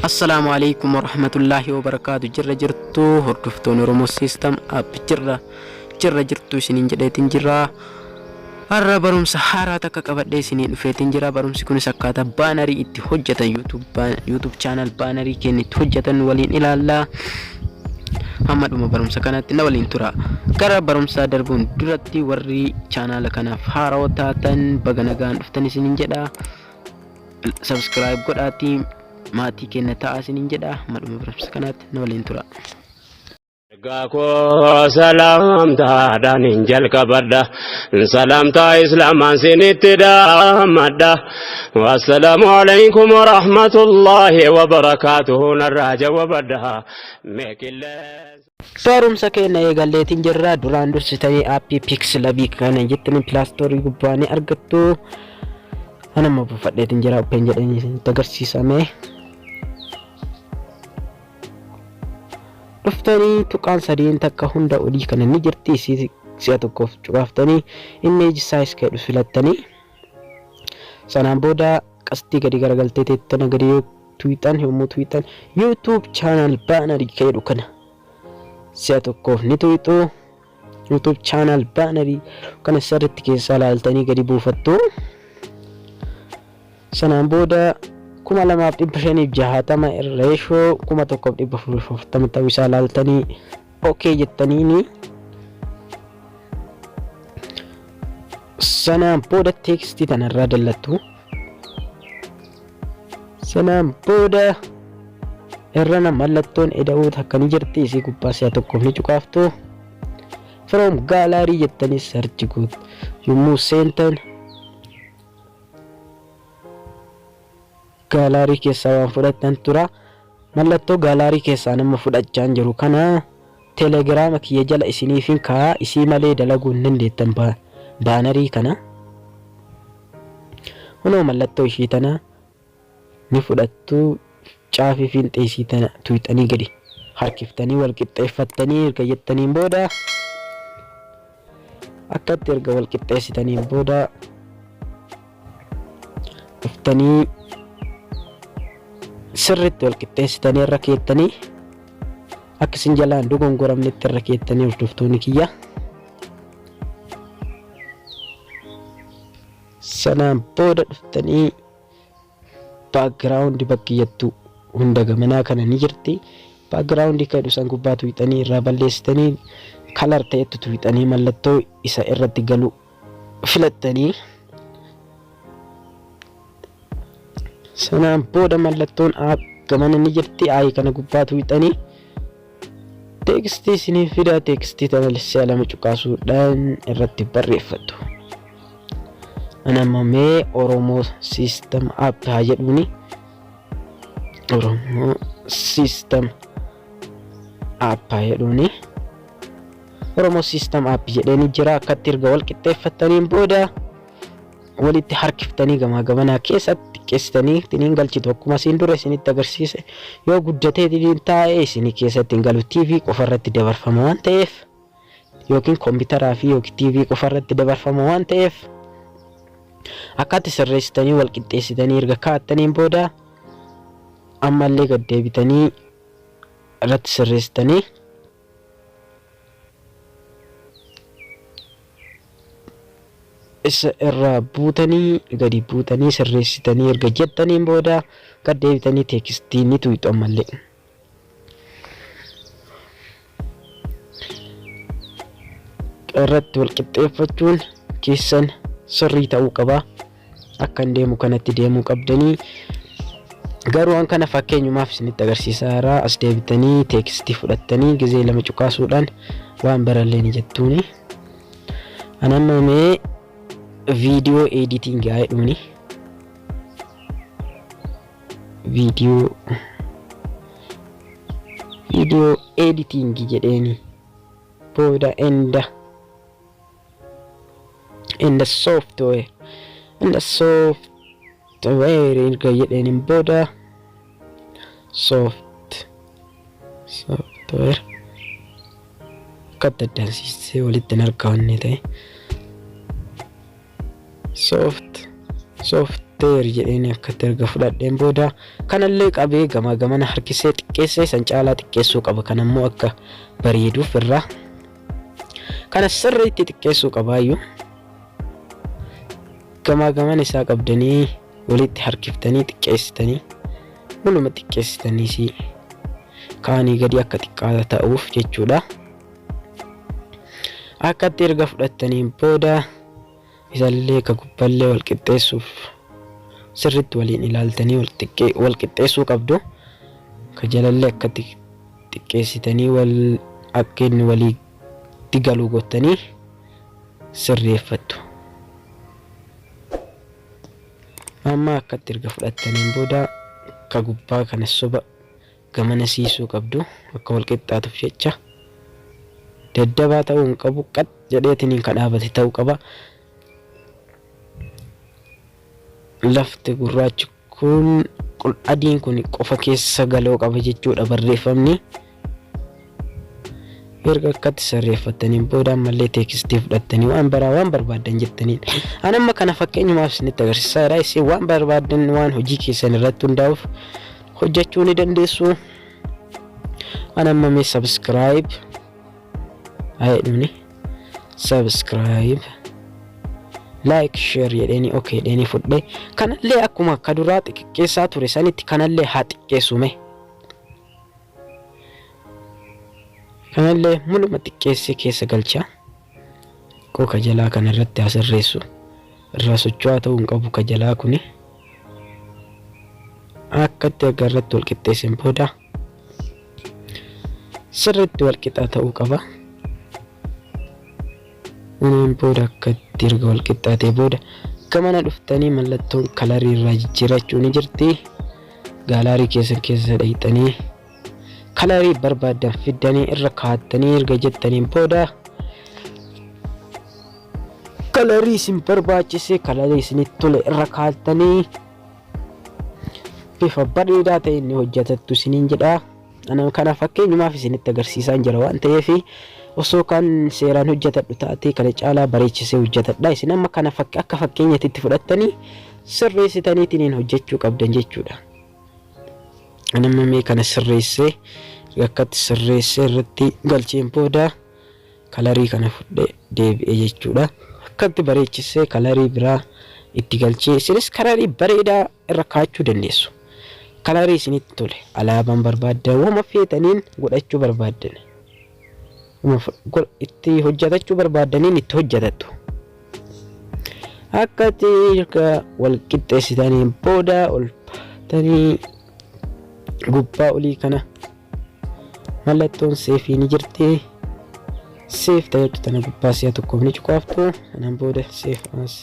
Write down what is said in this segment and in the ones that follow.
Assalaamu alaikum warahmatullaahi wabarakaatu. Jirra jirtu hordoftoonni Oromoo System App, jirra jirra jirtu isiniin jedheetiin jira. Har'a barumsa haaraa takka qabadhee isinii dhufeetiin jira. Barumsi kunis akkaataa baanarii itti hojjetan, YouTube channel baanarii keenya itti hojjetan waliin ilaalla. Hamma dhuma barumsa kanatti na waliin tura. Gara barumsaa darbuun duratti warri chaanaala kanaaf haarawaa taatan baga nagaan dhuftan isiniin jedha. Subscribe godhaatii maatii keenya ta'aa isiniin jedha. Hamma dhuma barumsa kanaatti na waliin tura. Ergaa koo salaamtaadhaan hin jalqabadha. Salaamtaa Islaamaan sinitti dhaammadha. Wassalaamu alaikum warahmatullaahi wabarakaatuhu narraa jawabadha. Meeqillee. Barumsa keenya eegalleetiin jirra. Duraan dursitanii aappii Pixlab kana jettanii pilaastoorii gubbaa ni argattu. Ana immoo buufadheetiin jira, open jedhanii isinitti agarsiisame. Dhuftanii tuqaan sadiin takka hunda olii kana ni jirti, isii si'a tokkoof cuqaaftanii image size kan jedhu filattanii, sanaan booda qastii gadi garagaltee teettana gadi yoo tuqxan, yommuu tuqxan YouTube channel banner kan jedhu kana si'a tokkoof ni tuqxu. YouTube channel banner kana sirriitti keessaa ilaaltanii gadi buufattu. Sanaan booda 2560 ratio 1440 ta'uu isaa ilaaltanii okay jettaniini, sanaan booda teekstii tanarraa dallattu. Sanaan booda irrana mallattoon ida'uu takka ni jirti, isii gubbaa si'a tokkoof ni cuqaaftu. From gallery jettanii search gootu. Yommuu seentan gaalaarii keessaa waan fudhattan tura. Mallattoo gaalaarii keessaa nama fudhachaa jiru kana telegiraama kiyya jala isiniifin kaa'a. Isii malee dalaguu hin dandeettan baanarii kana. Kunoo mallattoo ishii tana ni fudhattu. Caafii fiinxee isii tana tuyxanii gadi harkiftanii wal qixxeeffattanii erga jettaniin booda, akkatti erga wal qixxeessitaniin booda, dhuftanii sirriitti wal qixxeessitanii irra keettanii, akka isin jalaan dogongoramnetti irra keettanii, hordoftoonni kiyya. Sanaan booda dhuftanii background bakki jettu hunda gamanaa kana ni jirti. Background kan jedhu san gubbaa tuqxanii irraa balleessitanii color ta'etti tuqxanii mallattoo isa irratti galu filattanii, sanaan booda mallattoon A gamana ni jirti. A kana gubbaa tuqxanii teekstii isiniif fida. Teekstii tana si'a lama cuqaasuudhaan irratti barreeffattu. Ana amma mee Oromoo System App haa jedhuuni. Oromoo System App haa jedhuuni. Oromoo System App jedheeni jira. Akkatti erga wal qixxeeffattaniin booda walitti harkiftanii gamaa gamanaa keessatti xiqqeessitanii ittiin galchitu. Akkuma isin dura isinitti agarsiise, yoo guddatee ittiin taa'e isinii keessatti hin galu. TV qofa irratti dabarfama waan ta'eef, yookiin kompiitaraa fi yookiin TV qofa irratti dabarfama waan ta'eef, akkatti sirreessitanii wal qixxeessitanii erga kaa'attaniin booda ammallee gad deebitanii irratti sirreessitanii isa irraa buutanii gadi buutanii sirreessitanii erga jettaniin booda gad deebitanii teekstii ni tuqxu ammallee. Irratti wal qixxeeffachuun keessan sirrii ta'uu qaba. Akkan deemu kanatti deemuu qabdanii. Garuu an kana fakkeenyumaaf isinitti agarsiisaa jira. As deebitanii teekstii fudhattanii gizee lama cuqaasuudhaan waan barallee ni jettuuni. An amma mee viidiyoo editing haa jedhuuni. Viidiyoo editing jedheeni booda and software erga jedheeniin booda software akkatti addansiisee walitti hin argamanne ta'e soft soft Teer jedheen akkatti erga fudhadheen booda kanallee qabee gamaa gamana harkisee xiqqeessee san caalaa xiqqeessuu qaba. Kanammoo akka bareeduuf irraa kana sirriitti xiqqeessuu qabaayyuu. Gamaa gamana isaa qabdanii walitti harkiftanii xiqqeessitanii waluma xiqqeessitaniis kaanii gadi akka xiqqaata ta'uuf jechuudha. Akkatti erga fudhattaniin booda isallee ka gubballee wal qixxeessuuf sirriitti waliin ilaaltanii wal qixxeessuu qabdu. Ka jalallee akkatti xiqqeessitanii wal akka inni walitti galu gottanii sirreeffattu. Amma akkatti erga fudhattaniin booda ka gubbaa kana soba gamana siisuu qabdu akka wal qixxaatuuf jecha. Daddabaa ta'uu hin qabu, qax jedheetiniin ka dhaabate ta'uu qaba. Lafti gurraachi kun adiin kun qofa keessa galuu qaba jechuudha barreeffamni. Erga akkatti sirreeffattaniin booda ammallee text fudhattanii waan baraa waan barbaaddan jettaniin. An amma kana fakkeenyumaaf isinitti agarsiisaa jira. Isin waan barbaaddan waan hojii keessan irratti hundaa'uuf hojjechuu ni dandeessu. An amma mee subscribe haa jedhuuni, subscribe, like, share jedheeni, okay jedheeni fudhe. Kanallee akkuma akka duraa xixiqqeessaa ture sanitti kanallee haa xiqqeessume. Kanallee muluma xiqqeessee keessa galcha. Qoka jalaa kana irratti haa sirreessu. Irraa socho'aa ta'uu hin qabu ka jalaa kuni. Akkatti erga irratti wal qixxeessin booda sirriitti wal qixaa ta'uu qaba. Kanaan booda akkatti erga wal qixxaatee booda gamana dhuftanii mallattoon color irraa jijjiirachuu ni jirti. Gallery keessan keessa dhaqxanii color barbaaddan fiddanii irra kaa'attanii erga jettaniin booda color isin barbaachise, color isinitti tole irra kaa'attanii bifa bareedaa ta'e inni hojjetattu isiniin jedha. Ana kana fakkeenyumaaf isinitti agarsiisaa jira waan ta'eef, osoo kan seeraan hojjetadhu taate kana caalaa bareechisee hojjetadha. Isin amma kana akka fakkeenyatti fudhattanii sirreessitaniitiin hojjechuu qabdan jechuudha. Ani amma mee kana sirreessee, akkatti sirreessee irratti galcheen booda color kana fudhee deebi'e jechuudha. Akkatti bareechisee color biraa itti galchee isinis color bareedaa irra kaa'achuu dandeessu. Color isinitti tole, alaabaan barbaaddan, wama feetaniin godhachuu barbaaddan, itti hojjetachuu barbaaddaniin itti hojjetattu. Akkatti wal qixxeessitaniin booda ol baatanii gubbaa olii kana mallattoon save ni jirti. Save ta'etu tana gubbaa si'a tokkoof ni cuqaaftu. Kanaan booda save as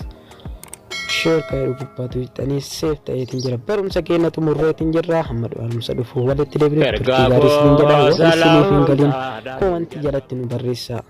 share kan jedhu gubbaatu hixanii save ta'eetiin jira. Barumsa keenya xumurreetiin jirra. Hamma barumsa dhufu walitti deebinu turtii gaarii isiniin jedha. Waan isiniif hin galin comment jalatti nu barreessaa.